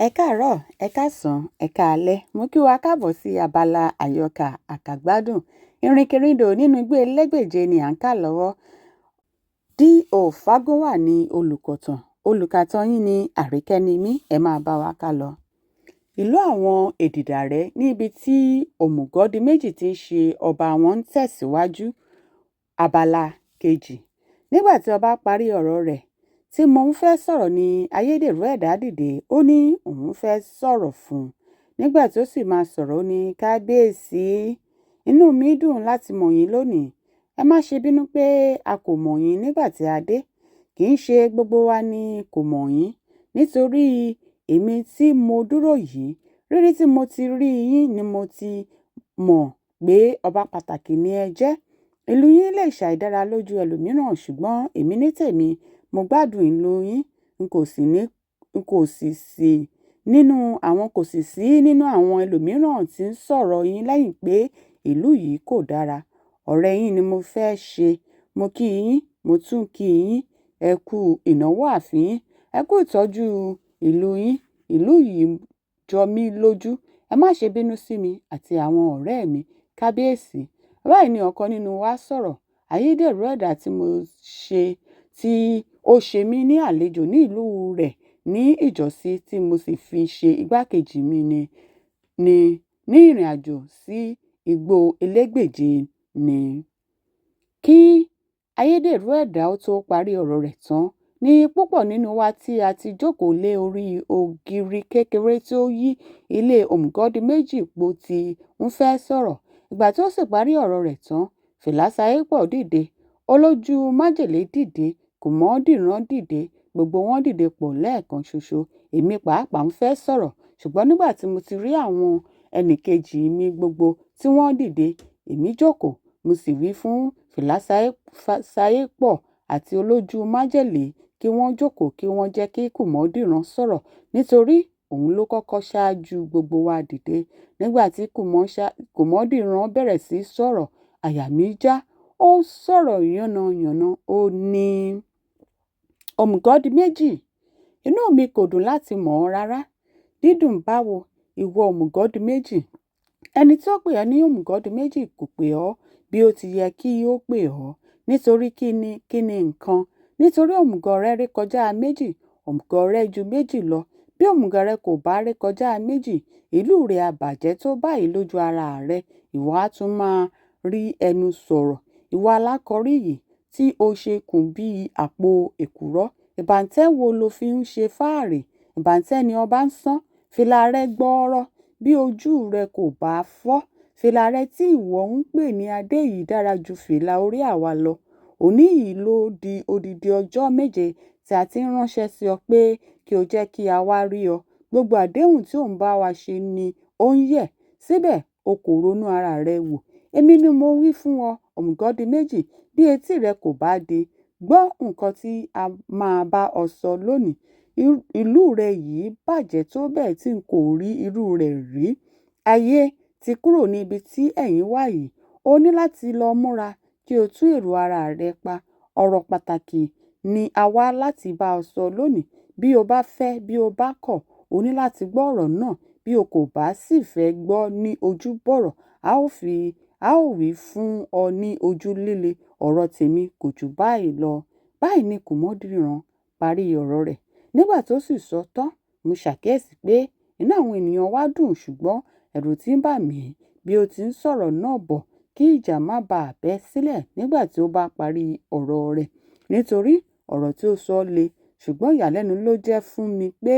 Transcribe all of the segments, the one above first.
Ẹ káàárọ̀, ẹ̀ káàsán, ẹ̀ káalẹ́. Mo kí wa káàbọ̀ sí abala àyọkà àkàgbádùn. Ìrìnkèrindò nínú igbó Elégbèje ni à ń kà lọ́wọ́. D.O. Fágúnwà ní olùkọ̀tàn, olùkàtàn yín ní Àríkẹ́nímí. Ẹ máa bá wa kálọ. Ìlú àwọn Èdìdàrẹ́ ní ibi tí Òmùgọ́dìméjì tí í ṣe ọba wọn ń tẹ̀síwájú. Abala kejì. Nígbà tí ọba parí ọ̀rọ̀ rẹ̀ tí mò ń fẹ́ sọ̀rọ̀ ní ayédèrú ẹ̀dá dìde, ó ní òun fẹ́ sọ̀rọ̀ fún un. Nígbà tí ó sì máa sọ̀rọ̀, ó ní, "Kábíyèsí, inú mi dùn láti mọ̀ yín lónìí. Ẹ má ṣe bínú pé a kò mọ̀ yín nígbà tí a dé. Kì í ṣe gbogbo wa ni kò mọ̀ yín. Nítorí èmi tí mo dúró yìí, rírí tí mo ti rí yín ni mo ti mọ̀ pé ọba pàtàkì ni ẹ jẹ́. Ìlú yín lè ṣàìdára lójú ẹlòmíràn, ṣùgbọ́n èmi nítèmi, mo gbádùn ìlú yín. N kò sì ní, n kò sì sí nínú àwọn kò sì sí nínú àwọn ẹlòmíràn tí ń sọ̀rọ̀ yín lẹ́yìn pé ìlú yìí kò dára. Ọ̀rẹ́ yín ni mo fẹ́ ṣe. Mo kí yín, mo tún kí yín. Ẹ kú ìnáwó ààfin yín. Ẹ kú ìtọ́jú ìlú yín. Ìlú yìí jọ mí lójú. Ẹ má ṣe bínú sí mi àti àwọn ọ̀rẹ́ mi, kábíyèsí." Báyìí ni ọ̀kan nínú wa sọ̀rọ̀. Ayédèrú ẹ̀dá tí mo ṣe tí ó ṣe mí ní àlejò ní ìlú rẹ̀ ní ìjọ́sí tí mo sì fi ṣe igbákejì mi ní ìrìnàjò sí igbó Elégbèje ni. Kí ayédèrú ẹ̀dá ó tó parí ọ̀rọ̀ rẹ̀ tán ní púpọ̀ nínú wa tí a ti jókòó lé orí ògiri kékeré tí ó yí ilé Òmùgọ́dìméjì po ti ń fẹ́ sọ̀rọ̀. Ìgbà tí ó sì parí ọ̀rọ̀ rẹ̀ tán, Fìlàsayépọ̀ dìde, Olójú májèlé dìde, Kùmọ̀dìrán dìde, gbogbo wọn dìde pọ̀ lẹ́ẹ̀kan ṣoṣo. Èmi pàápàá ń fẹ́ sọ̀rọ̀, ṣùgbọ́n nígbà tí mo ti rí àwọn ẹnìkejì mi gbogbo tí wọ́n dìde, èmi jókòó, mo sì wí fún Fìlàsayépọ̀ àti Olójú májèlé kí wọ́n jókòó kí wọ́n jẹ́ kí Kùmọ̀dìrán sọ̀rọ̀ nítorí òun ló kọ́kọ́ ṣáájú gbogbo wa dìde. Nígbà tí Kùmọ̀dìrán bẹ̀rẹ̀ sí í sọ̀rọ̀, àyà mí já. Ó sọ̀rọ̀ yánnayànna. Ó ní, "Òmùgọ́dìméjì, inú mi kò dùn láti mọ̀ ọ́ rárá. Dídùn báwo, ìwọ Òmùgọ́dìméjì. Ẹni tí ó pè ọ́ ní Òmùgọ́dìméjì kò pè ọ́ bí ó ti yẹ kí ó pè ọ́. Nítorí kí ni nǹkan? Nítorí òmùgọ̀ rẹ rékọjá méjì, òmùgọ̀ rẹ ju méjì lọ. Bí òmùgọ̀ rẹ kò bá rékọjá méjì, ìlú rẹ á bàjẹ́ tó báyìí lójú ara rẹ, ìwọ á tún máa rí ẹnu sọ̀rọ̀. Ìwọ alákọ̀rí yìí tí o ṣe kùn bí àpò èkùrọ́. Ìbàǹtẹ́ wo lo fi ń ṣe fáàrí? Ìbàǹtẹ́ ni ọba ń sán. Fìlà rẹ gbọọrọ bí ojú rẹ kò bá fọ́. Fìlà rẹ tí ìwọ ń pè ní adé yìí dára ju fìlà orí àwa lọ. Òní yìí ló di odidi ọjọ́ 7 tí a ti ń ránṣẹ́ sí ọ pé kí o jẹ́ kí a wá rí ọ. Gbogbo àdéhùn tí ò ń bá wa ṣe ni ó ń yẹ̀. Síbẹ̀ o kò ronú ara rẹ wò. Èmi ni mo wí fún ọ, Òmùgọ́dìméjì, bí etí rẹ kò bá di, gbọ́ nǹkan tí a máa bá ọ sọ lónìí. Ìlú rẹ yìí bàjẹ́ tó bẹ́ẹ̀ tí n kò rí irú rẹ̀ rí. Ayé ti kúrò ní ibi tí ẹ̀yin wà yìí. O ní láti lọ múra kí o tún èrò ara rẹ pa. Ọ̀rọ̀ pàtàkì ni a wá láti bá ọ sọ lónìí. Bí o bá fẹ́ bí o bá kọ̀, o ní láti gbọ́ ọ̀rọ̀ náà. Bí o kò bá sì fẹ́ gbọ́ ní ojú bọ̀rọ̀, a ó wí fún ọ ní ojú líle. Ọ̀rọ̀ tèmi kò jù báyìí lọ." Báyìí ni Kùmọ̀dìrán parí ọ̀rọ̀ rẹ̀. Nígbà tí ó sì sọ tán, mo ṣàkíyèsí pé inú àwọn ènìyàn wa dùn, ṣùgbọ́n ẹ̀rù tí ń bà mí bí ó ti ń sọ̀rọ̀ náà bọ̀ kí ìjà má ba à bẹ́ sílẹ̀ nígbà tí ó bá parí ọ̀rọ̀ rẹ̀. Nítorí ọ̀rọ̀ tí ó sọ le, ṣùgbọ́n ìyàlẹ́nu ló jẹ́ fún mi pé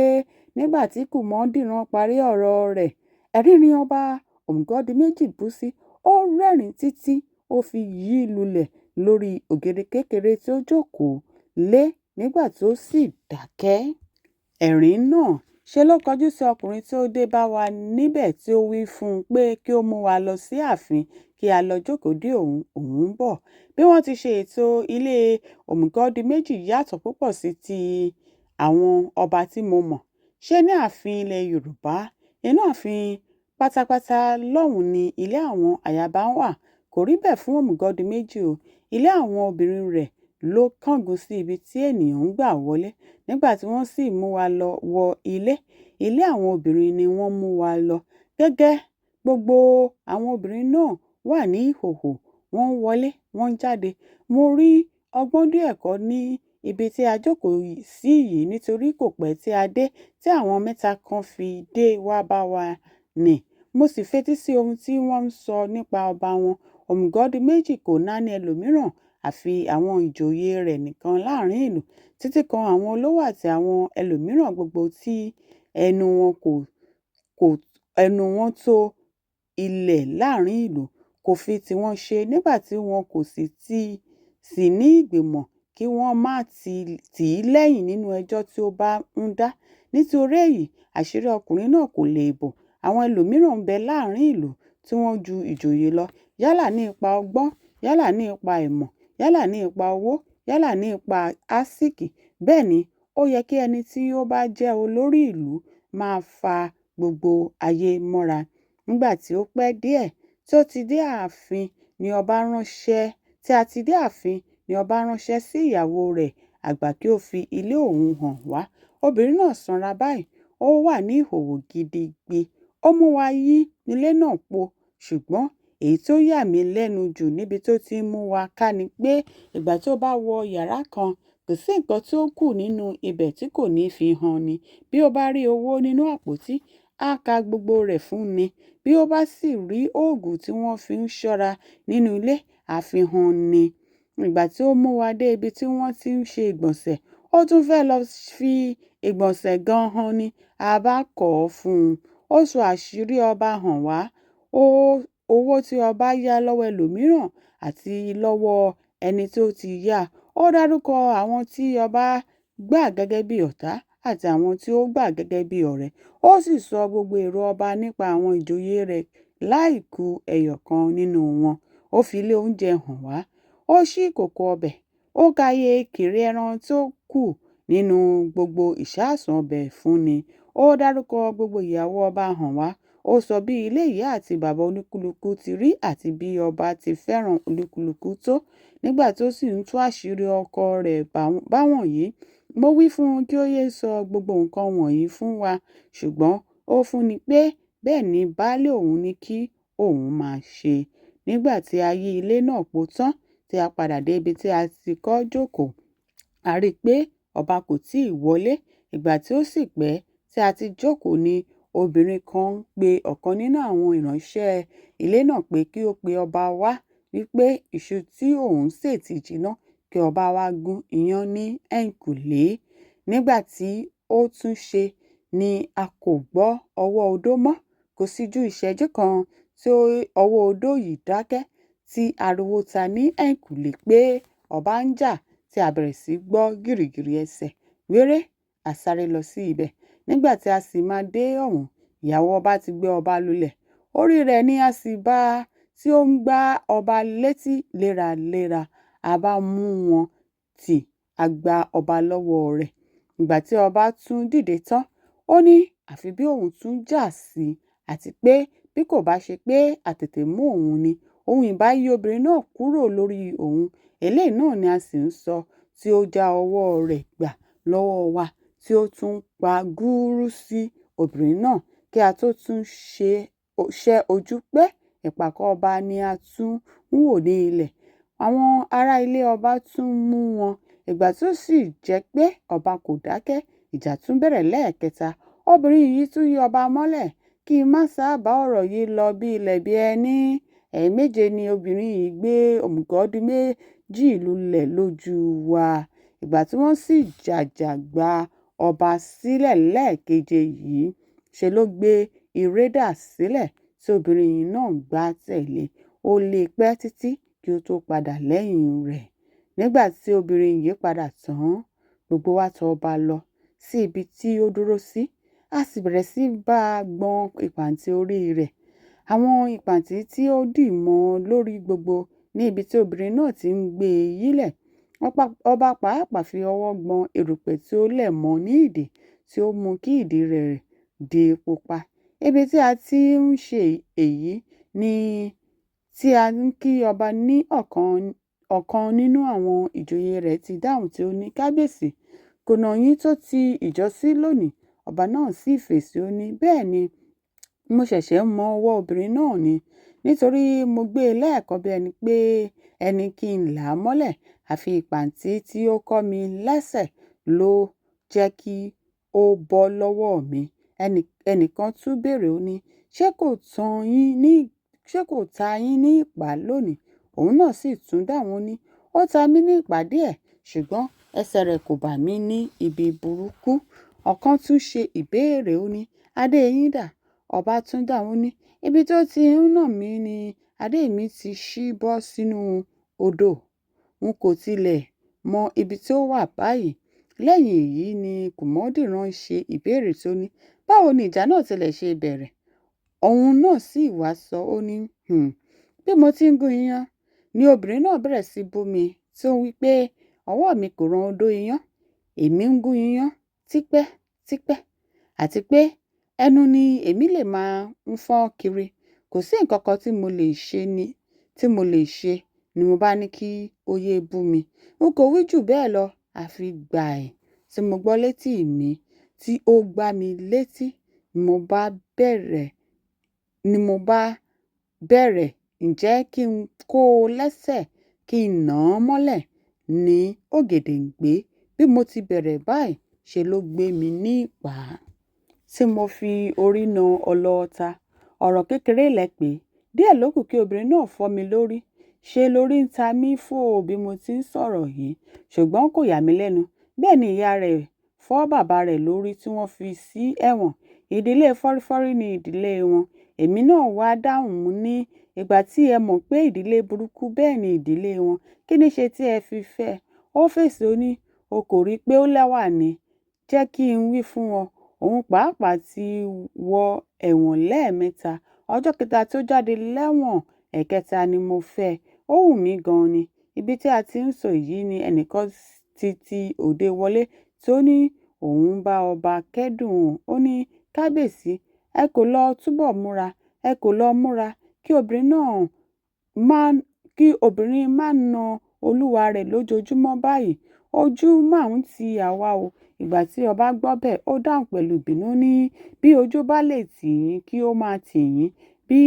nígbà tí Kùmọ̀dìrán parí ọ̀rọ̀ rẹ̀, ẹ̀rín ni ọba Òmùgọ́dìméjì bú sí. Ó rẹ́rìn-ín títí ó fi yí lulẹ̀ lórí ògiri kékeré tí ó jókòó lé nígbà tí ó sì dákẹ́. Ẹ̀rín náà, ṣe ló kọjú sí ọkùnrin tí ó dé bá wa níbẹ̀ tí ó wí fún un pé kí ó mú wa lọ sí ààfin kí a lọ jókòó dé òun, òun ń bọ̀. Bí wọ́n ti ṣe ètò ilé Òmùgọ́dìméjì yàtọ̀ púpọ̀ sí ti àwọn ọba tí mo mọ̀. Ṣé ní ààfin ilẹ̀ Yorùbá, inú ààfin pátápátá lọ́hùn-ún ni ilé àwọn ayaba wà. Kò rí bẹ́ẹ̀ fún Òmùgọ́dìméjì o. Ilé àwọn obìnrin rẹ̀ ló kángun sí ibi tí ènìyàn ń gbà wọlé. Nígbà tí wọ́n sì mú wa lọ wọ ilé, ilé àwọn obìnrin ni wọ́n mú wa lọ. Gẹ́gẹ́ gbogbo àwọn obìnrin náà wà ní ìhòhò, wọ́n ń wọlé, wọ́n ń jáde. Mo rí ọgbọ́n díẹ̀ kọ́ ní ibi tí a jókòó sí yìí nítorí kò pẹ́ tí a dé tí àwọn mẹ́ta kan fi dé wá bá wa nì. Mo sì fetí sí ohun tí wọ́n ń sọ nípa ọba wọn. Òmùgọ̀-di-méjì kò náání ẹlòmíràn àfi àwọn ìjòyè rẹ̀ nìkan láàrin ìlú, títí kan àwọn olówó àti àwọn ẹlòmíràn gbogbo tí ẹnu wọn tó ilẹ̀ láàrin ìlú, kò fi tiwọn ṣe nígbà tí wọn kò sì sí ní ìgbìmọ̀ kí wọ́n máa tì í lẹ́yìn nínú ẹjọ́ tí ó bá ń dá. Nítorí èyí, àṣírí ọkùnrin náà kò lè bò. Àwọn ẹlòmíràn ń bẹ láàrin ìlú tí wọ́n ju ìjòyè lọ, yálà ní ipa ọgbọ́n, yálà ní ipa ìmọ̀, yálà ní ipa owó, yálà ní ipa aásìkí. Bẹ́ẹ̀ ni ó yẹ kí ẹni tí ó bá jẹ́ olórí ìlú máa fa gbogbo ayé mọ́ra. Nígbà tí ó pẹ́ díẹ̀ tí ó ti dé ààfin ní ọba ránṣẹ́ tí a ti dé ààfin ní ọba ránṣẹ́ sí ìyàwó rẹ̀ àgbà kí ó fi ilé òun hàn wá. Obìnrin náà sanra báyìí, ó wà ní ìhòhò gidigbi. Ó mú wa yí ilé náà po, ṣùgbọ́n èyí tí ó yà mí lẹ́nu jù níbi tí ó ti ń mú wa ká ni pé ìgbà tí ó bá wọ yàrá kan, kò sí nǹkan tí ó kù nínú ibẹ̀ tí kò ní fi hàn ni. Bí ó bá rí owó nínú àpótí, á ka gbogbo rẹ̀ fún ni. Bí ó bá sì rí òògùn tí wọ́n fi ń ṣọ́ra nínú ilé, á fi hàn ni. Ìgbà tí ó mú wa dé ibi tí wọ́n ti ń ṣe ìgbọ̀nsẹ̀, ó tún fẹ́ lọ fi ìgbọ̀nsẹ̀ gan hàn ni, a bá kọ̀ ọ́ fún un. Ó sọ àṣírí ọba hàn wá, owó tí ọba yá lọ́wọ́ ẹlòmíràn àti lọ́wọ́ ẹni tí ó ti yá. Ó dárúkọ àwọn tí ọba gbà gẹ́gẹ́ bí ọ̀tá àti àwọn tí ó gbà gẹ́gẹ́ bí ọ̀rẹ́. Ó sì sọ gbogbo èrò ọba nípa àwọn ìjòyè rẹ̀ láì ku ẹyọ kan nínú wọn. Ó fi ilé oúnjẹ hàn wá. Ó ṣí ìkòkò ọbẹ̀. Ó ka iye ìkéré ẹran tó kù nínú gbogbo ìṣasùn ọbẹ̀ fún ni. Ó dárúkọ gbogbo ìyàwó ọba hàn wá. Ó sọ bí ilé ìyá àti bàbá olúkúlùkù ti rí àti bí ọba ti fẹ́ràn olúkúlùkù tó. Nígbà tí ó sì ń tú àṣírí ọkọ rẹ̀ báwọ̀nyí, mo wí fún un kí ó yé sọ gbogbo nǹkan wọ̀nyí fún wa, ṣùgbọ́n ó fún ni pé bẹ́ẹ̀ ni baálé òun ní kí òun máa ṣe. Nígbà tí a yí ilé náà po tán tí a padà dé ibi tí a ti kọ́ jókòó, a rí pé ọba kò tí ì wọlé. Ìgbà tí ó sì pẹ́ tí a ti jókòó ni obìnrin kan ń pe ọ̀kan nínú àwọn ìránṣẹ́ ilé náà pé kí ó pe ọba wá wípé iṣu tí òun sè ti jiná kí ọba wá gún iyán ní ẹ̀yìnkùlé. Nígbà tí ó tún ṣe ni a kò gbọ́ ọwọ́ odó mọ́. Kò sí ju ìṣẹ́jú kan tí ọwọ́ odó yìí dákẹ́ tí ariwo ta ní ẹ̀yìnkùlé pé ọba ń jà tí a bẹ̀rẹ̀ sí gbọ́ gìrìgìrì ẹsẹ̀. Wéré, a sáré lọ sí ibẹ̀. Nígbà tí a sì máa dé ọ̀hún, ìyàwó ọba ti gbé ọba lulẹ̀. Orí rẹ̀ ni a sì bá tí ó ń gbá ọba létí léraléra. A bá mú wọn tí a gba ọba lọ́wọ́ rẹ̀. Ìgbà tí ọba tún dìde tán, ó ní àfi bí òun tún jà sí àti pé bí kò bá ṣe pé a tètè mú òun ni, òun ìbá yí obìnrin náà kúrò lórí òun. Eléyìí náà ni a sì ń sọ tí ó já ọwọ́ rẹ̀ gbà lọ́wọ́ wa tí ó tún pa gúrú sí obìnrin náà kí a tó tún ṣẹ́ ojú pé ìpàkọ́ ọba ni a tún ń wò ní ilẹ̀. Àwọn ará ilé ọba tún mú wọn. Ìgbà tí ó sì jẹ́ pé ọba kò dákẹ́, ìjà tún bẹ̀rẹ̀ lẹ́ẹ̀kẹta. Obìnrin yìí tún yí ọba mọ́lẹ̀. Kí n má ṣáà bá ọ̀rọ̀ yìí lọ bí ilẹ̀ bí ẹní. Ẹ̀ẹ̀méje ni obìnrin yìí gbé Òmùgọ̀-di-méjì lulẹ̀ lójú wa. Ìgbà tí wọ́n sì jàjà gba ọba sílẹ̀ lẹ́ẹ̀keje yìí, ṣe ló gbé ire dà sílẹ̀ tí obìnrin náà ń gbá tẹ̀lé. Ó lé e pẹ́ títí kí ó tó padà lẹ́yìn rẹ̀. Nígbà tí obìnrin yìí padà tán, gbogbo wa tọ ọba lọ sí ibi tí ó dúró sí, a sì bẹ̀rẹ̀ sí bá a gbọn ìpàǹtí orí rẹ̀. Àwọn ìpàǹtí tí ó dì mọ́ lórí gbogbo ní ibi tí obìnrin náà ti ń gbé e yílẹ̀. Ọba pàápàá fi ọwọ́ gbọn erùpẹ̀ tí ó lẹ̀ mọ́ ní ìdí tí ó mú kí ìdí rẹ̀ di pupa. Ibi tí a ti ń ṣe èyí ni tí a ń kí ọba ní ọ̀kan Ọ̀kan nínú àwọn ìjòyè rẹ̀ ti dáhùn tí ó ní, "Kábíyèsí, kò nà yín tó ti ìjọ́sí lónìí." Ọba náà sì fèsì ó ní, "Bẹ́ẹ̀ ni, mo ṣẹ̀ṣẹ̀ ń mọ ọwọ́ obìnrin náà ni, nítorí mo gbé e lẹ́ẹ̀kan bí ẹni pé ẹni kí n là á mọ́lẹ̀, àfi ìpáǹtí tí ó kọ́ mi lẹ́sẹ̀ ló jẹ́ kí ó bọ́ lọ́wọ́ mi." Ẹnìkan tún béèrè ó ní, "Ṣé kò ta yín ní ìpá lónìí?" Òun náà sì tún dáhùn ó ní, "Ó ta mí ní ìpá díẹ̀, ṣùgbọ́n ẹsẹ̀ rẹ̀ kò bà mí ní ibi burúkú." Ọ̀kan tún ṣe ìbéèrè ó ní, "Adé yín dà?" Ọba tún dáhùn ó ní, "Ibi tí ó ti ń nà mí ni adé mi ti ṣí bọ́ sínú odò. N kò tilẹ̀ mọ ibi tí ó wà báyìí." Lẹ́yìn èyí ni Kòmódìran ṣe ìbéèrè tí ó ní, "Báwo ni ìjà náà tilẹ̀ ṣe bẹ̀rẹ̀?" Òun náà sì wá sọ ó ní, "Bí mo ti ń gún iyán ni obìnrin náà bẹ̀rẹ̀ sí bú mi tí ó ń wí pé ọwọ́ mi kò ran odó iyán, èmi ń gún iyán tipẹ́tipẹ́, àti pé ẹnu ni èmi lè máa ń fọ́n kiri. Kò sí nǹkan kan tí mo lè ṣe ni mo bá ní kí ó yéé bú mi. N kò wí jù bẹ́ẹ̀ lọ, àfi gbàì tí mo gbọ́ létí mi tí ó gbá mi létí ni mo bá bẹ̀rẹ̀ ǹjẹ́ kí n kó o lẹ́sẹ̀ kí n nà án mọ́lẹ̀ ní ògèdèngbé. Bí mo ti bẹ̀rẹ̀ báyìí ṣe ló gbé mi ní ìpá tí mo fi orí na ọlọ ọta. Ọ̀rọ̀ kékeré lẹ pè é. Díẹ̀ ló kù kí obìnrin náà fọ́ mi lórí. Ṣe lórí ń ta mí fòò bí mo ti ń sọ̀rọ̀ yìí, ṣùgbọ́n kò yà mí lẹ́nu. Bẹ́ẹ̀ ni ìyá rẹ̀ fọ́ bàbá rẹ̀ lórí tí wọ́n fi sí ẹ̀wọ̀n. Ìdílé fọ́rífọ́rí ni ìdílé wọn." Èmi náà wá dáhùn mo ní, "Ìgbà tí ẹ mọ̀ pé ìdílé burúkú bẹ́ẹ̀ ni ìdílé wọn, kí níṣe tí ẹ fi fẹ́ ẹ?" Ó fèsì ó ní, "O kò rí pé ó lẹ́wà ni. Jẹ́ kí n wí fún ọ, òun pàápàá ti wọ ẹ̀wọ̀n lẹ́ẹ̀mẹ́ta. Ọjọ́ kẹta tí ó jáde lẹ́wọ̀n ẹ̀kẹta ni mo fẹ́ ẹ. Ó wù mí gan-an ni." Ibi tí a ti ń sọ èyí ni ẹnìkan ti ti òde wọlé tí ó ní òun ń bá ọba kẹ́dùn. Ó ní, "Kábíyèsí, ẹ kò lọ túbọ̀ múra, ẹ kò lọ múra kí obìnrin máa na olúwa rẹ̀ lójoojúmọ́ báyìí. Ojú máa ń ti àwa o." Ìgbà tí ọba gbọ́ bẹ́ẹ̀, ó dáhùn pẹ̀lú ìbínú ó ní, "Bí ojú bá lè tì yín kí ó máa tì yín, bí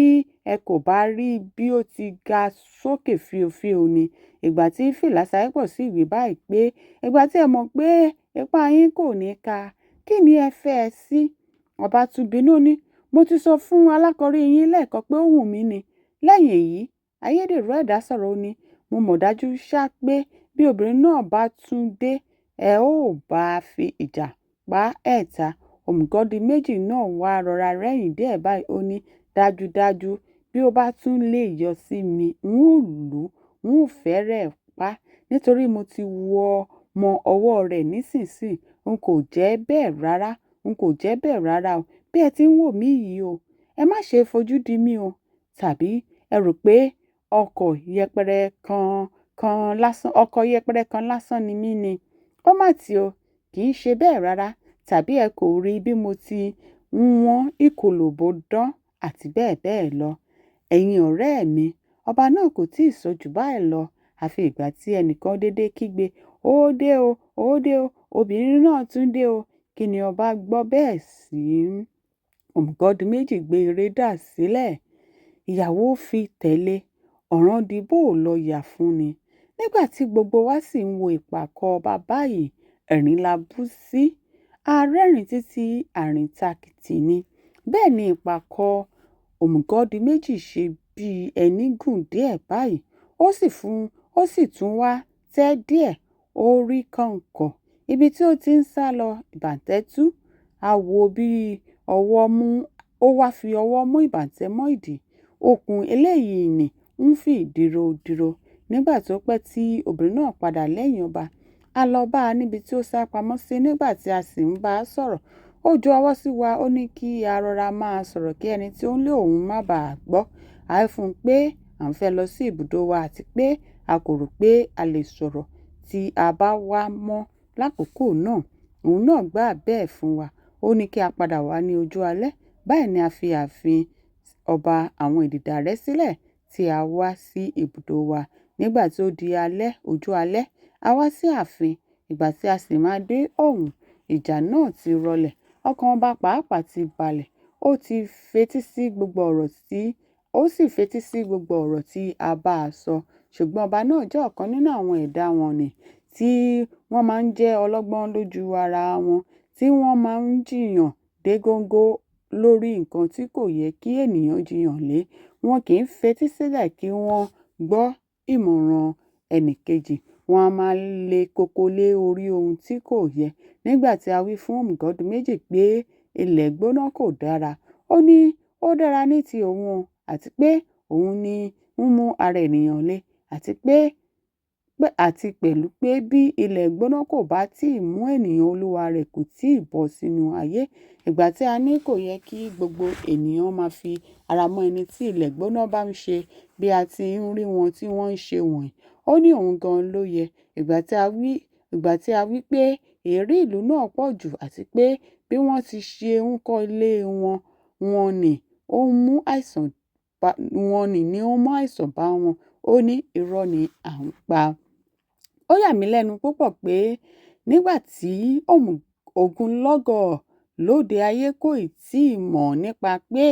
ẹ kò bá rí bí ó ti ga sókè fíofío ni." Ìgbà tí Fìlàsayépọ̀ sì wí báyìí pé, "Ìgbà tí ẹ mọ̀ pé ipá yín kò ní ká, kí ni ẹ fẹ́ ẹ sí?" Ọba tún bínú ó ní, "Mo ti sọ fún alákọ̀rí yín lẹ́ẹ̀kan pé ó wù mí ni." Lẹ́yìn èyí, ayédèrú ẹ̀dá sọ̀rọ̀ ó ní, "Mo mọ̀ dájú ṣá pé bí obìnrin náà bá tún dé, ẹ ó bá fi ìjà pa ẹ́ ta. Òmùgọ̀dìméjì náà wá rọra rẹ́rìn-ín díẹ̀ báyìí ó ní, "Dájúdájú, bí ó bá tún lè yọ sí mi, n ó lù ú, n ó fẹ́rẹ̀ pa á, nítorí mo ti mọ ọwọ́ rẹ̀ nísinsìnyí. N kò jẹ́ bẹ́ẹ̀ rárá, n kò jẹ́ bẹ́ẹ̀ rárá o. Bí ẹ ti ń wò mí yìí o, ẹ má ṣe fojú di mí o. Tàbí ẹ rò pé ọkọ̀ yẹpẹrẹ kan lásán ni mí ni. Ó mà ti o, kì í ṣe bẹ́ẹ̀ rárá. Tàbí ẹ kò rí bí mo ti ń wọ́n ìkòlòbó dán àti bẹ́ẹ̀ bẹ́ẹ̀ lọ. Ẹ̀yin ọ̀rẹ́ mi, ọba náà kò tí ì sọ jù báyìí lọ, àfi ìgbà tí ẹnìkan dédé kígbe, 'Ó dé o, ó dé o, obìnrin náà tún dé o.' Kí ni ọba gbọ́ bẹ́ẹ̀ sí? Òmùgọ̀dìméjì gbé eré dà sílẹ̀. Ìyàwó fi tẹ̀lé. Ọ̀ràn di bóòlọ yà fún ni. Nígbà tí gbogbo wa sì ń wo ìpàkọ́ ọba báyìí, ẹ̀rín la bú sí. A rẹ́rìn-ín títí àrìntakìtì ni. Bẹ́ẹ̀ ni ìpàkọ́ Òmùgọ̀dìméjì ṣe bí ẹní gùn díẹ̀ báyìí, ó sì tún wá tẹ́ díẹ̀, ó rí kànkàn. Ibi tí ó ti ń sálọ, ìbàǹtẹ́ tú. A wò bí ó wá fi ọwọ́ mú ìbàǹtẹ́ mọ́ ìdí. Okùn eléyìí nì ń fì dìrodìro. Nígbà tó pẹ́ tí obìnrin náà padà lẹ́yìn ọba, a lọ bá a níbi tí ó sá pamọ́ sí nígbà tí a sì ń bá a sọ̀rọ̀. Ó ju ọwọ́ sí wa, ó ní kí a rọra máa sọ̀rọ̀ kí ẹni tí ó ń lé òun má bà á gbọ́. A wí fún un pé à ń fẹ́ lọ sí ibùdó wa àti pé a kò rò pé a lè sọ̀rọ̀ tí a bá wá mọ́ lákòókò náà. Òun náà gbà bẹ́ẹ̀ fún wa. Ó ní kí a padà wá ní ojú alẹ́. Báyìí ni a fi ààfin ọba àwọn Ìdìdàrẹ́ sílẹ̀ tí a wá sí ibùdó wa. Nígbà tí ó di alẹ́ ojú alẹ́, a wá sí ààfin. Ìgbà tí a sì máa dé ọ̀hún, ìjà náà ti rọlẹ̀, ọkàn ọba pàápàá ti balẹ̀. Ó sì fetí sí gbogbo ọ̀rọ̀ tí a bá a sọ. Ṣùgbọ́n ọba náà jẹ́ ọ̀kan nínú àwọn ẹ̀dá wọ̀n-ọn-nì tí wọ́n máa ń jẹ́ ọlọ́gbọ́n lójú ara wọn, tí wọ́n máa ń jiyàn dé góńgó lórí nǹkan tí kò yẹ kí ènìyàn jiyàn lé. Wọn kì í fetí sílẹ̀ kí wọ́n gbọ́ ìmọ̀ràn ẹnìkejì, wọn a máa le koko lé orí ohun tí kò yẹ. Nígbà tí a wí fún Òmùgọ̀-di-méjì pé ilẹ̀ gbóná kò dára, ó ní ó dára ní ti òun o, àti pé òun ní ń mú ara ènìyàn le, àti pẹ̀lú pé bí ilẹ̀ gbóná kò bá tíì mú ènìyàn olúwarẹ̀ kò tíì bọ́ sínú ayé. Ìgbà tí a ní kò yẹ kí gbogbo ènìyàn máa fi ara mọ́ ẹni tí ilẹ̀ gbóná bá ń ṣe bí a ti ń rí wọn tí wọ́n ń ṣe wọ̀nyí, ó ní òun gan-an ló yẹ. Ìgbà tí a wí pé èérí ìlú náà pọ̀ jù àti pé bí wọ́n ti ṣe ń kọ́ ilé wọn wọ̀n-ọn-nì ó ń mú àìsàn bá wọn, ó ní irọ́ ni à ń pa. Ó yà mí lẹ́nu púpọ̀ pé nígbà tí ogunlọ́gọ̀ lóde ayé kò ì tíì mọ̀ nípa pé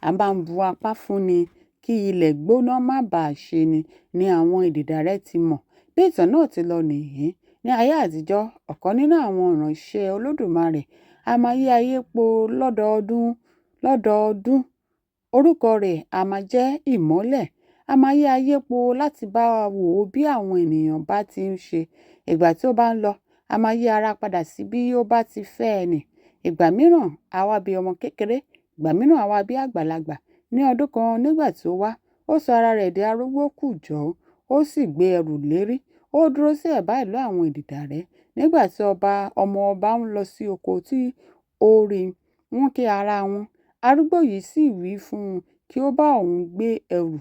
a máa ń bu apá fúnni kí ilẹ̀ gbóná má ba à ṣeni ni àwọn idìdàrẹ́ ti mọ̀. Bí ìtàn náà ti lọ nìyìí: Ní ayé àtijọ́, ọ̀kan nínú àwọn ìránṣẹ́ Olódùmarè a máa yí ayé po lọ́dọọdún. Orúkọ rẹ̀ a máa jẹ́ Ìmọ́lẹ̀. A máa yí ayé po láti bá wo bí àwọn ènìyàn bá ti ń ṣe. Ìgbà tí ó bá ń lọ, a máa yí ara padà sí bí ó bá ti fẹ́ ni. Ìgbà mìíràn á wá bí ọmọ kékeré, ìgbà mìíràn á wá bí àgbàlagbà. Ní ọdún kan nígbà tí ó wá, ó sọ ara rẹ̀ di arúgbó kùjọ́, ó sì gbé ẹrù lérí. Ó dúró sí ẹ̀bá ìlú àwọn idìdàrẹ́. Nígbà tí ọmọ ọba ń lọ sí oko tí ó rí i, wọ́n kí ara wọn. Arúgbó yìí sì wí fún un kí ó bá òun gbé ẹrù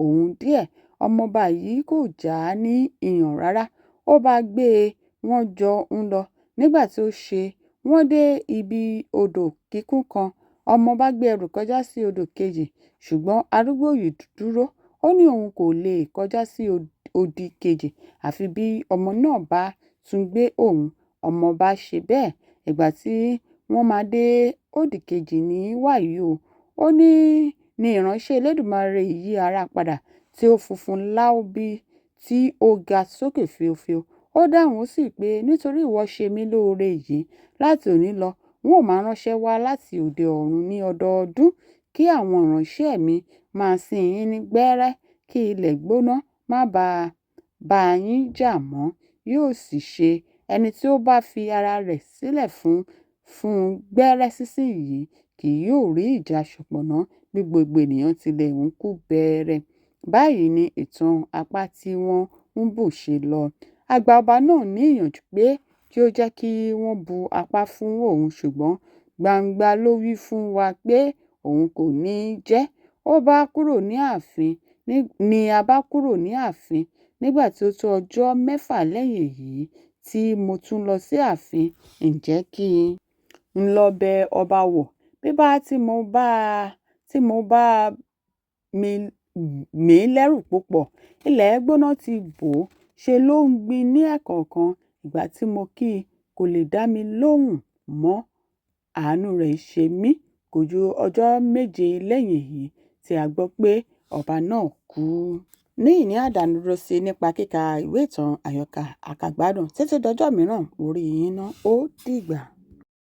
òun díẹ̀. Ọmọ ọba yìí kò jà á ní ìyàn rárá. Ó bá a gbé e, wọ́n jọ ń lọ. Nígbà tí ó ṣe, wọ́n dé ibi odò kíkún kan. Ọmọ ọba gbé ẹrù kọjá sí odò kejì, ṣùgbọ́n arúgbó yìí dúró. Ó ní òun kò lè kọjá sí òdì kejì àfi bí ọmọ náà bá tún gbé òun. Ọmọ ọba ṣe bẹ́ẹ̀. Ìgbà tí wọ́n máa dé òdì kejì ní wàyí o, ó ní ìránṣẹ́ Elédùmarè yí ara padà tí ó funfun láú bí tí ó ga sókè fìofìo. Ó dáhùn ó sì pé, "Nítorí ìwọ ṣe mí lóore yìí, láti òní lọ n ó máa ránṣẹ́ wá láti òde ọ̀run ní ọdọọdún kí àwọn ìránṣẹ́ mi máa sín yín ní gbẹ́rẹ́ kí ilẹ̀ gbóná má bá yín jà mọ́. Yóò sì ṣe, ẹni tí ó bá fi ara rẹ̀ sílẹ̀ fún gbẹ́rẹ́ sínsín yìí kì yóò rí ìjà ṣọ̀pọ̀nná bí gbogbo ènìyàn tilẹ̀ ń kú bẹẹrẹ." Báyìí ni ìtàn apá tí wọ́n ń bù ṣe lọ. A gba ọba náà ní ìyànjú pé kí ó jẹ́ kí wọ́n bu apá fún òun, ṣùgbọ́n gbangba ló wí fún wa pé òun kò ní jẹ́. Ó bá kúrò ní ààfin ni a bá kúrò ní ààfin. Nígbà tí ó tó ọjọ́ 6 lẹ́yìn èyí tí mo tún lọ sí ààfin, ǹjẹ́ kí n lọ bẹ ọba wò. Bíbá tí mo bá a mí lẹ́rù púpọ̀. Ilẹ̀ gbóná ti bò ó, ṣe ló ń gbìn ní ẹ̀kọ̀ọ̀kan. Ìgbà tí mo kí i, kò lè dá mi lóhùn mọ́. Àánú rẹ̀ ṣe mí. Kò ju ọjọ́ 7 lẹ́yìn èyí tí a gbọ́ pé ọba náà kú. Níhìn-ín ni a dánu dúró sí nípa kíka ìwé ìtàn àyọkà àkàgbádùn títí dọjọ́ mìíràn. Mo rí yín ná, ó dìgbà.